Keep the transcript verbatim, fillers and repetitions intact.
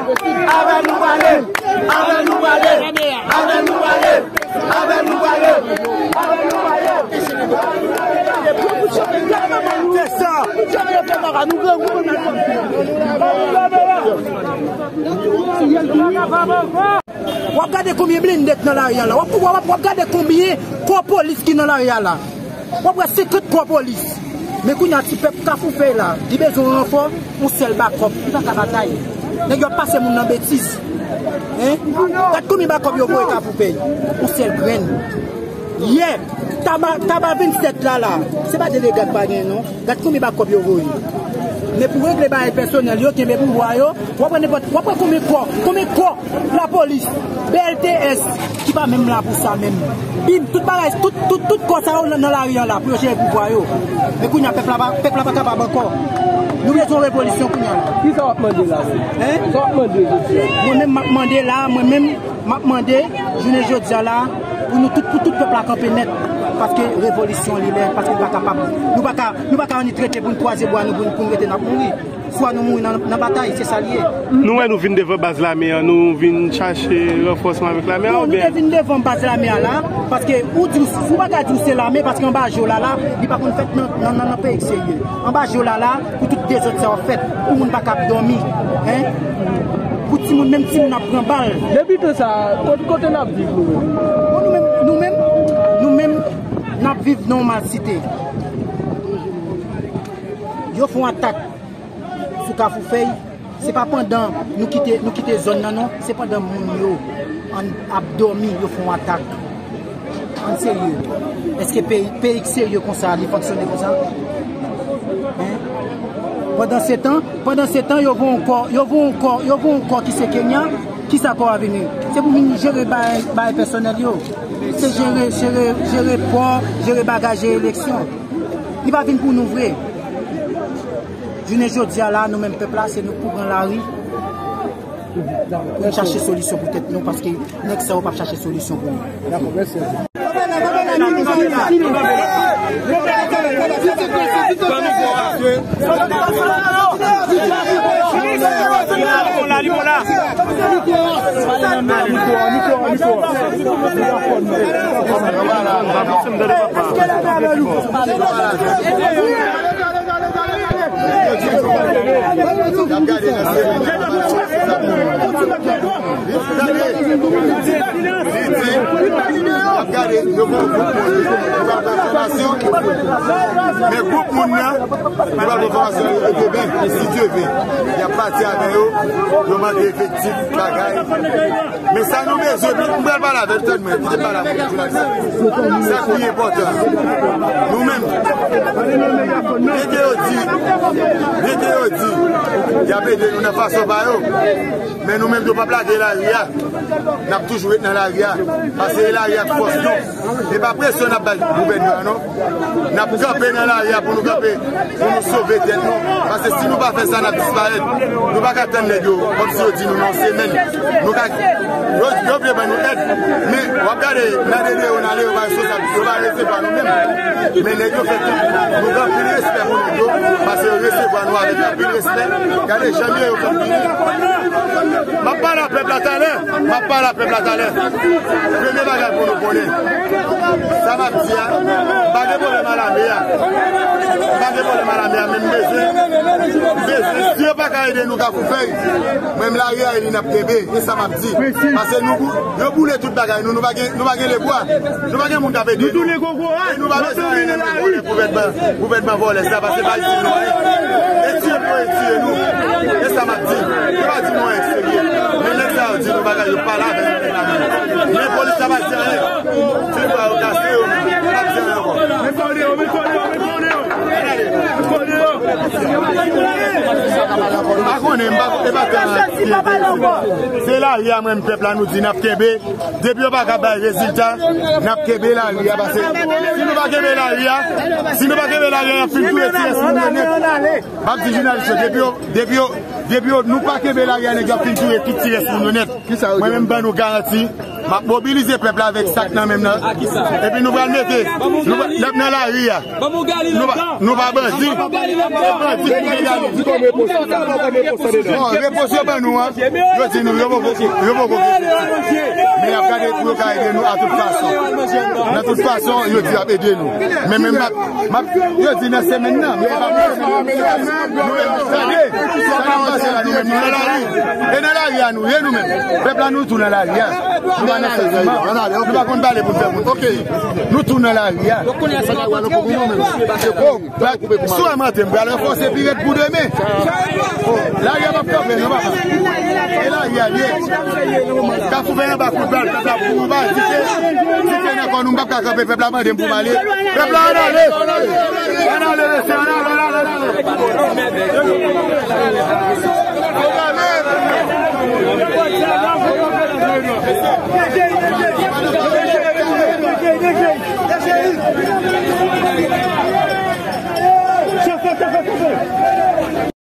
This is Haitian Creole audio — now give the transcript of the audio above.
Avè nou prale, avè nou prale, avè nou prale, avè nou prale, avè nou prale. Fè sa. W ap gade konbyen blende k nan lari a la. W ap, w ap, w ap gade konbyen kò polis ki nan lari a la. W ap wè senkant kò polis. Men kounye a ti pèp Kafou Fèy la, li bezwen ranfò, yon sèl bakòp, li pa ka batay. Nèg yo ap pase moun nan betiz. Hein? Gad konbyen bakòp yo voye Kafou Fèy. Yon sèl grenn. Yè, Taba, Taba vennsèt la la, se pa delega k pa gen non. Gad konbyen bakòp yo voye. Men pou regle bagay pèsonèl yo, kenbe pouvwa yo, w ap wè nenpòt, w ap wè konbyen kò, konbyen kò lapolis, B L T S, ki pa menm la pou sa menm. Bim, tout bagay, tout, tout, tout kò sa yo nan, nan lari a la pou yo jere pouvwa yo. Men kounye a pèp la pa, pèp la pa kapab ankò. Nou bezwen revolisyon kounye a la. Kisa w ap mande la menm? Hein? Sa w ap mande jodi a? Mwen menm m ap mande la, mwen menm m ap mande jounen jodi a la pou nou tout, pou tout pèp la kanpe nèt. Paske revolisyon li lè, paske nou pa kapab, nou pa ka, nou pa ka annik rete pou n kwaze bra nou, pou n, pou n rete n ap mouri. Swa nou mouri nan, nan batay, se sa l ye. Nou wè nou vin devan baz lame an, nou vin chache ranfòsman avèk lame an. Non, nou oubyen te vin devan baz lame a la, paske ou di, ou pa ka di w se lame, paske anba je w la la, li pa konn fèt nan, nan, nan, nan peyi k serye. Anba je w la la, pou tout dezòd sa yo fèt, pou moun pa ka ap dòmi, hein? Pou timoun, menm timoun ap pran bal. Depi tan sa, kote, kote n ap viv nou menm? Bon, nou menm, nou menm, nou menm, n ap viv nan yon malsite. Yo fè yon atak sou Kafou Fèy, se pa pandan nou kite, nou kite zòn nan non, se pandan moun yo ann ap dòmi, yo fè yon atak. Ann serye. Èske peyi, peyi k serye konsa, li fonksyone konsa? Hein? Pandan se tan, pandan se tan, yo voye yon kò, yo voye yon kò, yo voye yon kò ki se Kenya, kisa kò a vini? Se pou vin jere bagay, bagay pèsonèl yo. Se jere, jere, jere pò, jere bagay, jere eleksyon. Li pa vin pou nou vre. Jounen jodi a la, nou menm pèp la, se nou k pou pran lari pou n chache solisyon pou tèt nou, paske nèg sa yo p ap chache solisyon pou nou. Dakò, mèsi. Men gwoup moun nan, nou pral fè fòmasyon yo demen, si Dye vle. Y ap pati avè yo, yo mande efektif, bagay. Men sa nou bezwen, m pral pale avè l, tann mwen, kite m pale avè l. Sa k pi enpòtan. Nou menm, byen ke yo di, byen ke yo di, y ap ede nou nan fason pa yo, men nou menm, yo p ap lage lari a. N ap toujou ret nan lari a, paske se lari a k fòs nou. E pa presyon n ap bay gouvènman an, non. N ap kanpe nan lari a pou nou kanpe, pou nou sove tèt nou. Paske si nou pa fè sa, n ap disparèt. Nou pa ka tann nèg yo, kòmsi yo di nou nan yon semèn. Nou ka, yo, yo vle ban nou èd, men w ap gade, nan dede yo, nan ale, yo pa responsablite, yo pa resevwa nou menm. Men nèg yo fè tout, nou gen anpil respè pou nèg yo, paske yo resevwa nou avèk anpil respè. Gade jan yo fè vini. M ap pale a pèp la talè. M ap pale a pèp la talè. Premye bagay pou nou konnen, sa m ap di a, m pa gen pwoblèm a lame a. M pa gen pwoblèm a lame a, men m bezwen, m bezwen, si yo pa ka ede nou Kafou Fèy, mwen menm lari a, e li n ap kenbe. E sa m ap di. Paske nou bou-, yo boule tout bagay nou, nou pa gen, nou pa gen lebwa. Nou pa gen moun k ap ede nou. E nou pa bezwen anyen nan men vòlè, gouvènman, gouvènman vòlè sa, paske pa itil nou anyen. E tiye pou yo tiye nou. E sa m ap di. Yo pa di nou anyen k serye. Men nèg sa yo di nou bagay, yo pale avè nou. Men polis la pa di anyen. Ti fwa yo kase yo, pa di anyen ankò. Pa konnen, m pa, e pa tan. Se lari a, mwen, pèp la, nou di n ap kenbe. Depi yo pa ka bay rezilta, n ap kenbe lari a, paske si nou pa kenbe lari a, si nou pa kenbe lari a, y ap fin touye ti rès moun yo nèt. M ap di jounalis yo, depi yo, depi yo, depi yo, nou pa kenbe lari a, nèg yo ap fin touye tout ti rès moun yo nèt. Mwen menm, m ban nou garanti, M ap mobilize pèp la avèk sa k nan men m nan. Epi nou pral mete, nou pral, n ap nan lari a. Nou pa, nou pa bandi. Se bandi ki gen lari. Bon, repons yo ban nou an, yo di nou, yo poko, yo poko gen efektif. Men y ap gade pou yo ka ede nou a tout fason. Nan tout fason, yo di y ap ede nou. Men menm m ap, m ap, yo di nan semèn nan, men e pa pou semèn nan. Nou menm, tande, sa n ap pase la, nou menm, nou nan lari. E nan lari a nou ye, nou menm. Pèp la, nou tou nan lari a. Nou pa nan santiman. Nou pa konn pale pou n fè moun. Nou tou nan lari a. Sou a maten, m pral ranfòse pi rèd pou demen. Lari a p ap kanpe, non, papa. E lari a l ye. Kafou vè anba kout bal, pèp la pou anba, dife, dife nan kò nou, m p ap ka kanpe, pèp la mande m pou m ale. Pèp la, ann ale, ann ale, mesye, ann ale, ann ale, ann ale.